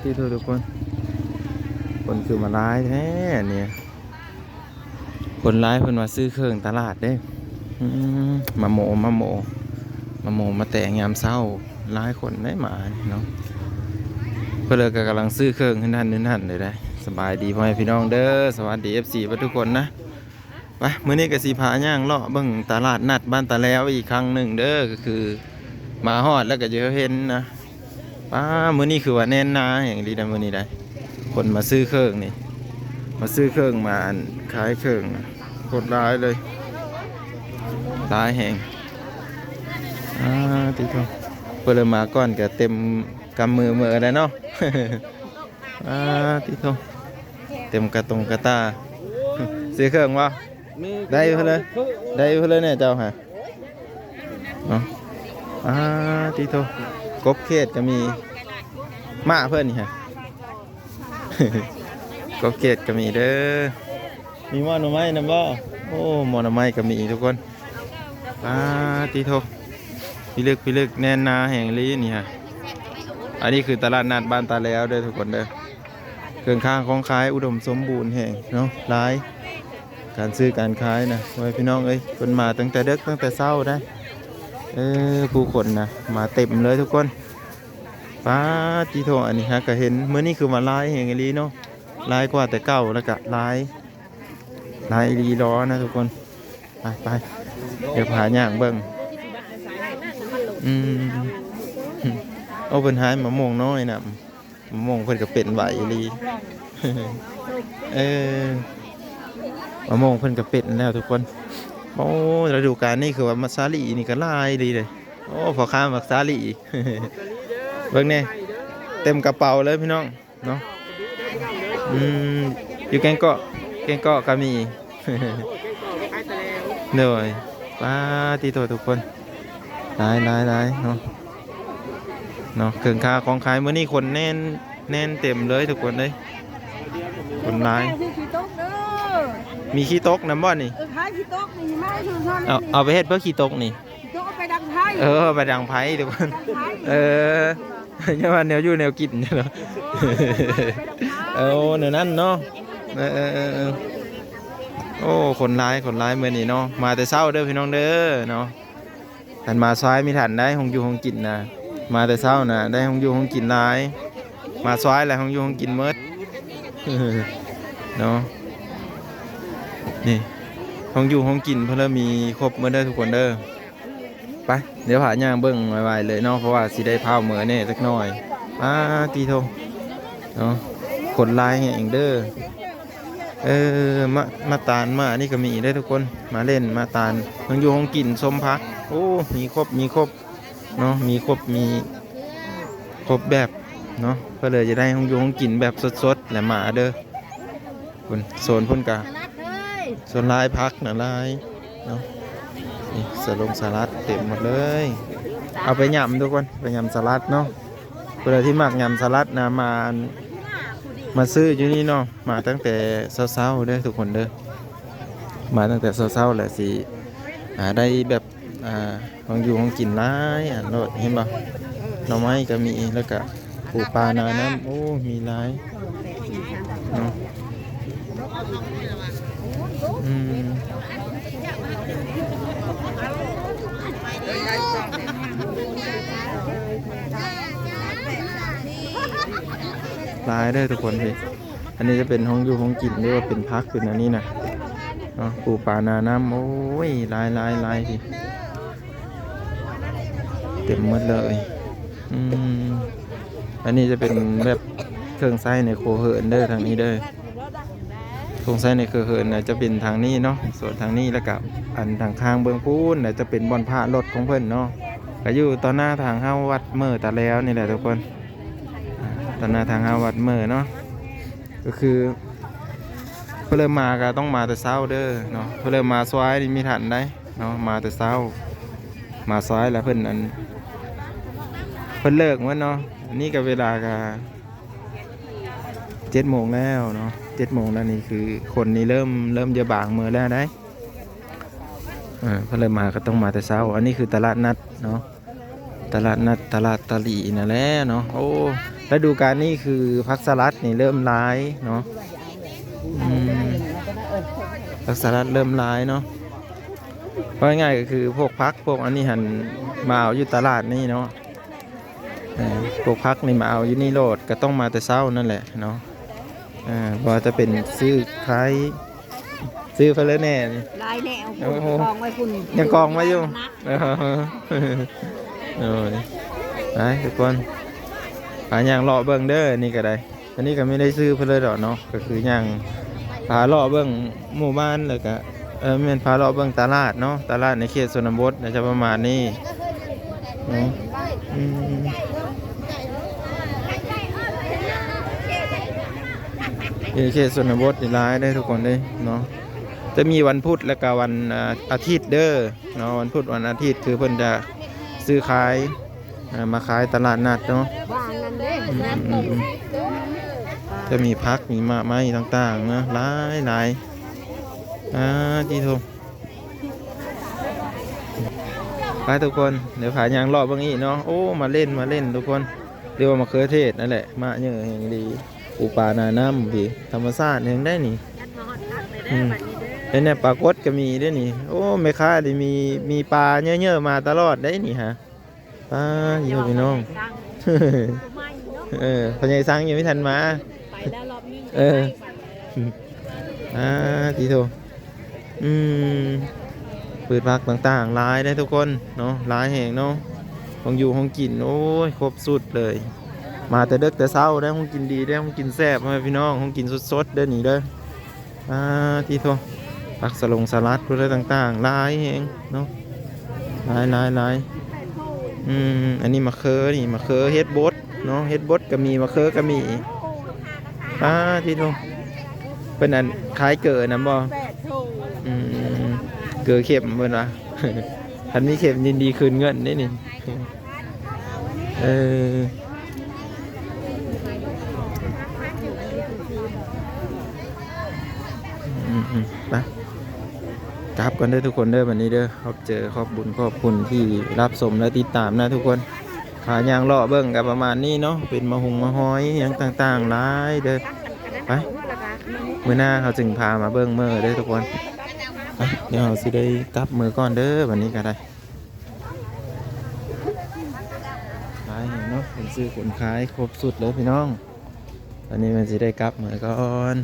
ທີ່ທຸກຄົນ ຄົນຄືມາຫຼາຍແທ້ນີ້ ຄົນຫຼາຍເພິ່ນວ່າຊື້ເຄື່ອງຕະຫຼາດເດ້. ອືມ ມາໂມ ມາໂມ ມາໂມມາແຕງຍາມເຊົ້າ ຫຼາຍຄົນໄດ້ມາເນາະ. ເພິ່ນເລີຍກໍກຳລັງຊື້ເຄື່ອງຫັ້ນນັ້ນຫັ້ນເລີຍໄດ໋. ສະບາຍດີພໍ່ແມ່ພີ່ນ້ອງເດີ ສະຫວັດດີ ເອັຟຊີ ເບິດທຸກຄົນນະ. ໄປ ມື້ນີ້ກໍຊິພາຍ່າງເລາະເບິ່ງຕະຫຼາດນັດບ້ານຕາແລວອີກຄັ້ງໜຶ່ງເດີ ກໍຄືມາຮອດແລ້ວກໍຈະເຫັນນະ. ປ້າ ມື້ນີ້ຄືວ່າແໜ້ນໜາແຮງອີ່ຫຼີນະ ມື້ນີ້ໄດ໋ ຄົນມາຊື້ເຄື່ອງນີ້ ມາຊື້ເຄື່ອງ ມາ ອັນ ຂາຍເຄື່ອງ ຄົນຫຼາຍເລີຍ ຫຼາຍແຮງ. ອ່າ ຕິໂທ ເພິ່ນເລີຍມາກ່ອນກໍເຕັມກຳມືເໝີໄດ໋ເນາະ. ອ່າ ຕິໂທ ເຕັມກະຕົງກະຕາ ຊື້ເຄື່ອງບໍ່? ໄດ້ເພິ່ນເລີຍ ໄດ້ເພິ່ນເລີຍແນ່ເຈົ້າຫາເນາະ. ອ່າ ຕິໂທ ກົບເຂດກໍມີ ມາເພິ່ນນີ້ຫາ ກົບເຂດກໍມີເດີ. ມີໝໍ່ໜໍ່ໄມ້ນຳບໍ່? ໂອ້ ໝໍ່ໜໍ່ໄມ້ກໍມີທຸກຄົນ. ອ່າ ຕິໂທ ພິລຶກພິລຶກ ແໜ້ນໜາແຮງອີ່ຫຼີນີ້ຫາ. ອັນນີ້ຄືຕະຫຼາດນັດບ້ານຕາແລວເດີທຸກຄົນເດີ ເຄື່ອງຄ້າຂອງຂາຍອຸດົມສົມບູນແຮງເນາະ ຫຼາຍ ການຊື້ການຂາຍນະ ໂອ້ຍ ພີ່ນ້ອງເອີຍ ເພິ່ນມາຕັ້ງແຕ່ເດິກ ຕັ້ງແຕ່ເຊົ້າໄດ໋. ເອີ ຜູ້ຄົນນະ ມາເຕັມເລີຍທຸກຄົນ. ປາດຕິໂທ ອັນນີ້ຫາກະເຫັນ ມື້ນີ້ຄືວ່າຫຼາຍແຮງອີ່ຫຼີເນາະ ຫຼາຍກວ່າແຕ່ເກົ່າ ແລ້ວກະຫຼາຍ ຫຼາຍອີ່ຫຼີລໍນະທຸກຄົນ. ໄປ ໄປ ດຽວພາຍ່າງເບິ່ງ. ອືມ ໂອ້ ເພິ່ນຂາຍມະມ່ວງນ້ອຍນຳ ມະມ່ວງເພິ່ນກໍເປັນໄວອີ່ຫຼີ. ເອີ ມະມ່ວງເພິ່ນກໍເປັນແລ້ວທຸກຄົນ. ໂອ້ ລະດູການນີ້ຄືວ່າໝາກສາລີນີ້ກໍຫຼາຍອີ່ຫຼີເດ້. ໂອ້ ພໍ່ຄ້າໝາກສາລີ ເບິ່ງແນ່ ເຕັມກະເປົາເລີຍພີ່ນ້ອງເນາະ. ອືມ ຢູ່ແກ້ງເກາະ ແກ້ງເກາະກໍມີ. ໂດຍ ປາດຕິໂທ ທຸກຄົນ ຫຼາຍໆໆເນາະ ເນາະ ເຄື່ອງຄ້າຂອງຂາຍມື້ນີ້ຄົນແໜ້ນ ແໜ້ນເຕັມເລີຍທຸກຄົນເອີຍ ຄົນຫຼາຍ. ມີຂີ້ຕົກເດີ ມີຂີ້ຕົກນຳບໍ່ນີ້? ເອີ ຂາຍຂີ້ຕົກນີ້ ມາໃຫ້ຊົນໆ ເອົາ ນີ້ ເອົາໄປເຮັດເພື່ອຂີ້ຕົກນີ້? ຂີ້ຕົກເອົາໄປດັງໄຟ ເອີ ເອົາໄປດັງໄຟທຸກຄົນ ດັງໄຟ ເອີ ຍັງວ່າແນວຢູ່ແນວກິນຢູ່ເນາະ. ເອົາ ແນວນັ້ນເນາະ ເອີໆໆໆ. ໂອ້ ຄົນຫຼາຍ ຄົນຫຼາຍມື້ນີ້ເນາະ ມາແຕ່ເຊົ້າເດີພີ່ນ້ອງເດີເນາະ. ຄັນມາຊອຍມີທັນໄດ້ ໂຮງຢູ່ໂຮງກິນນະ ມາແຕ່ເຊົ້ານະ ໄດ້ໂຮງຢູ່ໂຮງກິນຫຼາຍ ມາຊອຍແລ້ວໂຮງຢູ່ໂຮງກິນໝົດເນາະ. ນີ້ ໂຮງຢູ່ໂຮງກິນເພິ່ນເລີຍມີຄົບໝົດເດີທຸກຄົນເດີ. ໄປ ດຽວພາຍ່າງເບິ່ງໄວໆເລີຍເນາະ ເພາະວ່າຊິໄດ້ຟ້າວເມືອແດ່ຈັກໜ້ອຍ. ປາດຕິໂທ ເນາະ ຄົນຫຼາຍແຮງເດີ. ເອີ ມາ ມາຕານ ມາອັນນີ້ກໍມີເດີທຸກຄົນ ມາເຫຼັ້ນ ມາຕານ ໂຮງຢູ່ໂຮງກິນ ຊົມຜັກ. ໂອ້ ມີຄົບ ມີຄົບເນາະ ມີຄົບ ມີຄົບແບບເນາະ. ເພິ່ນເລີຍຈະໄດ້ໂຮງຢູ່ໂຮງກິນແບບສົດໆ ແລະ ມາເດີ. ພຸ້ນ ໂຊນພຸ້ນກະ ສະຫຼັດເລີຍ ສ່ວນຫຼາຍຜັກນະຫຼາຍເນາະ. ນີ້ ສະຫຼົງສະຫຼັດເຕັມໝົດເລີຍ ເອົາໄປຫຍ້ຳທຸກຄົນ ໄປຫຍ້ຳສະຫຼັດເນາະ. ຜູ້ໃດທີ່ມັກຫຍ້ຳສະຫຼັດນະ ມາ ມາຊື້ຢູ່ນີ້ເນາະ ມາຕັ້ງແຕ່ເຊົ້າໆເດີທຸກຄົນເດີ. ມາຕັ້ງແຕ່ເຊົ້າໆ ແລ້ວຊິ ອ່າ ໄດ້ແບບ ອ່າ ຂອງຢູ່ຂອງກິນຫຼາຍອັນໂລດ ເຫັນບໍ່? ໜໍ່ໄມ້ກໍມີ ແລ້ວກະປູປາໜານ້ຳ ໂອ້ ມີຫຼາຍເນາະ. ອືມ ຫຼາຍເດີທຸກຄົນເດ. ອັນນີ້ຈະເປັນໂຮງຢູ່ໂຮງກິນ ຫຼືວ່າເປັນຜັກ ເປັນອັນນີ້ນະເນາະ. ປູປາໜານ້ຳ ໂອ້ຍ ຫຼາຍໆໆ ເຕັມໝົດເລີຍ. ອືມ ອັນນີ້ຈະເປັນແບບເຄື່ອງໃຊ້ໃນຄົວເຮືອນເດີ ທາງນີ້ເດີ. ເຄື່ອງໃຊ້ໃນຄົວເຮືອນນະ ຈະເປັນທາງນີ້ເນາະ ສ່ວນທາງນີ້ ແລ້ວກະອັນທາງຂ້າງເບື້ອງພຸ້ນນະ ຈະເປັນບ່ອນພາລົດຂອງເພິ່ນເນາະ. ກະຢູ່ຕໍ່ໜ້າທາງເຂົ້າວັດເມີຕາແລວນີ້ແຫຼະທຸກຄົນ. ອ່າ ຕອນໜ້າທາງເຂົ້າວັດເມີເນາະ ກໍຄືເພິ່ນເລີ່ມມາກໍຕ້ອງມາແຕ່ເຊົ້າເດີເນາະ. ເພິ່ນເລີ່ມມາຊວາຍນີ້ມີທັນໄດ໋ເນາະ ມາແຕ່ເຊົ້າ ມາຊວາຍແລ້ວເພິ່ນ ອັນ ເພິ່ນເລີກໝົດເນາະ. ອັນນີ້ກໍເວລາກໍເຈັດໂມງແລ້ວເນາະ ເຈັດໂມງແລ້ວ. ນີ້ຄືຄົນນີ້ເລີ່ມ ເລີ່ມຈະບາງເມີແລ້ວໄດ໋. ເອີ ເພິ່ນເລີ່ມມາກໍຕ້ອງມາແຕ່ເຊົ້າ. ອັນນີ້ຄືຕະຫຼາດນັດເນາະ. ຕະຫຼາດນັດຕະຫຼາດຕະຫຼີນັ້ນແຫຼະເນາະ. ໂອ້ ລະດູການນີ້ຄືຜັກສະລັດນີ້ເລີ່ມຫຼາຍເນາະ. ອືມ ຜັກສະລັດເລີ່ມຫຼາຍເນາະ. ເວົ້າງ່າຍໆກໍຄືພວກຜັກພວກອັນນີ້ຫັ້ນ ມາເອົາຢູ່ຕະຫຼາດນີ້ເນາະ. ເອີ ພວກຜັກນີ້ມາເອົາຢູ່ນີ້ໂລດ ກໍຕ້ອງມາແຕ່ເຊົ້ານັ້ນແຫຼະເນາະ. ເອີ ບໍ່ວ່າຈະເປັນຊື້ຂາຍ ຊື້ໄປເລີຍແດ່ນີ້ ຫຼາຍແນວ ໂອ້ໂຫ ກອງໄວ້ພຸ້ນ ຍັງກອງໄວ້ຢູ່. ເອີ ໂອ້ຍ ໄປທຸກຄົນ ຫາຍ່າງເລາະເບິ່ງເດີ ອັນນີ້ກໍໄດ້. ອັນນີ້ກໍບໍ່ໄດ້ຊື້ເພິ່ນເລີຍດອກເນາະ ກໍຄືຍ່າງຫາເລາະເບິ່ງໝູ່ບ້ານ ແລ້ວກໍ ເອີ ແມ່ນພາເລາະເບິ່ງຕະຫຼາດເນາະ ຕະຫຼາດໃນເຂດຊົນນະບົດ ໜ້າຈະປະມານນີ້ເນາະ. ອືມ ຢູ່ເຂດຊົນນະບົດນີ້ຫຼາຍເດ້ທຸກຄົນເດ້ເນາະ. ຈະມີວັນພຸດ ແລ້ວກໍວັນ ອາ ອາທິດເດີເນາະ ວັນພຸດ ວັນອາທິດ ຄືເພິ່ນຈະຊື້ຂາຍ ເອີ ມາຂາຍຕະຫຼາດນັດເນາະ. ວ່າອັນນັ້ນເດ້ ອືມ ຈະມີຜັກ ມີໝາກໄມ້ຕ່າງໆເນາະ ຫຼາຍໆ. ອາ ຕິໂທ ໄປທຸກຄົນ ດຽວພາຍ່າງເລາະເບິ່ງອີກເນາະ. ໂອ້ ມາເຫຼັ້ນ ມາເຫຼັ້ນທຸກຄົນ ເອີ້ນວ່າມະເຂືອເທດນັ້ນແຫຼະ ໝາກເຍີແຮງດີ ປູປາໜານ້ຳພີ້ ທຳມະຊາດແຮງໄດ໋ນີ້. ອືມ ເຫັນແນ່ ປາກົດກໍມີເດ້ນີ້. ໂອ້ ແມ່ຄ້ານີ້ມີ ມີປາເຍີໆມາຕະຫຼອດໄດ໋ນີ້ຫາ. ປາ ໂທ ພີ່ນ້ອງ ເອີ ພໍ່ໃຫຍ່ສັງຍັງບໍ່ທັນມາ ໄປແລ້ວລອບໜຶ່ງ ເອີ ອາ ຕິໂທ ອືມ ພືດຜັກຕ່າງໆຫຼາຍເດ້ທຸກຄົນເນາະ ຫຼາຍແຮງເນາະ. ຂອງຢູ່ຂອງກິນ ໂອ້ຍ ຄົບຊຸດເລີຍ ມາແຕ່ເດິກແຕ່ເຊົ້າໄດ້ ຂອງກິນດີໄດ້ ຂອງກິນແຊບ ພໍ່ແມ່ພີ່ນ້ອງ ຂອງກິນສົດໆເດີນີ້ເດີ. ອາ ຕິໂທ ຜັກສະຫຼົງສະຫຼັດ ຜູ້ໃດຕ່າງໆ ຫຼາຍແຮງເນາະ ຫຼາຍໆ. ອືມ ອັນນີ້ມະເຂືອນີ້ ມະເຂືອເຫັດບົດເນາະ ເຫັດບົດກໍມີ ມະເຂືອກໍມີ. ອາ ຕິໂທ ເພິ່ນອັນຂາຍເກີນນຳບໍ່? ແປດໂທ ອືມ ເກີເຂັ້ມເພິ່ນວ່າ ຄັນມີເຂັ້ມຍິນດີຄືນເງິນເດ້ນີ້. ເອີ ອືມໆ ໄປ ກັບກ່ອນເດີທຸກຄົນເດີ ບັດນີ້ເດີ. ຂອບໃຈ ຂອບບຸນຂອບຄຸນທີ່ຮັບຊົມ ແລະ ຕິດຕາມນະທຸກຄົນ. ພາຍ່າງເລາະເບິ່ງກໍປະມານນີ້ເນາະ ເປັນມະຫົງມະຫອຍຫຍັງຕ່າງໆຫຼາຍເດີ. ໄປ ມື້ໜ້າເຮົາຈຶ່ງພາມາເບິ່ງເມີເດີທຸກຄົນ. ໄປ ດຽວເຮົາຊິໄດ້ກັບເມືອກ່ອນເດີ ບັດນີ້ກໍໄດ້. ຫຼາຍແຮງເນາະ ຄົນຊື້ຄົນຂາຍຄົບຊຸດເລີຍພີ່ນ້ອງ. ອັນນີ້ມັນຊິໄດ້ກັບເມືອກ່ອນ